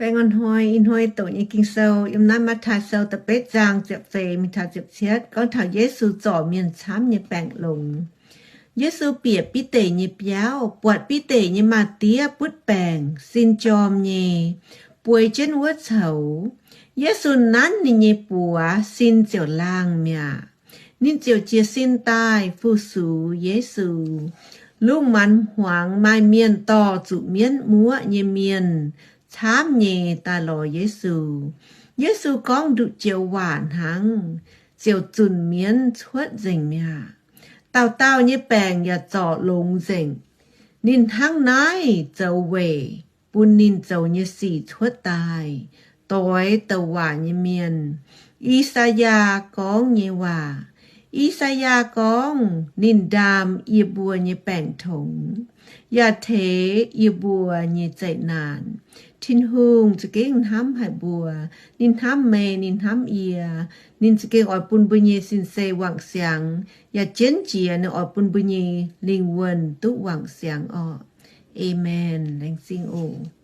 Baengh orn hnoi, ih hnoi doqc nyei Ging-Sou yiem naaiv Matv^taai Sou da'betv zaang ziepc feix mingh taux ziepc cietv, gorngv taux Yesu zorc mienh camv nyei baengc longx. Yesu bieqc Bide nyei biauv, buatc Bide nyei maa-diev butv baengc, sin jorm nyei, bueix jienv wuov coux. Yesu nanv ninh nyei buoz, sin ziouc laangh mi'aqv. Ninh ziouc jiez sin daaih fu-sux Yesu. Lungh maanz hmuangx maaih mienh dorh zuqc mienv muoqv nyei mienh camv nyei daaih lorz Yesu. Yesu gorngv nduqc joux waac hnangv, ziouc zunc mienv cuotv nzengc mi'aqv. Dauh dauh nyei baengc yaac zorc longx nzengc. Ninh hnangv naaiv zoux weic bun ninh zoux nyei sic cuotv daaih, doix douc waac nyei mienh, I^saa^yaa, gorngv nyei waac. I^saa^yaa gorngv, Ninh ndaam yie mbuo nyei baengc tongx, yaac teix yie mbuo nyei zeqc naanc. Tin-Hungh za'gengh hnamv haic mbuo. Ninh hnamv meih, ninh hnamv yie. Ninh za'gengh oix bun mbuo nyei sin-sei wangc siangx, yaac jienv jiex ninh oix bun mbuo nyei lingh wuonh duqv wangc siangx orqc. Aamen. Laengz zingh oc.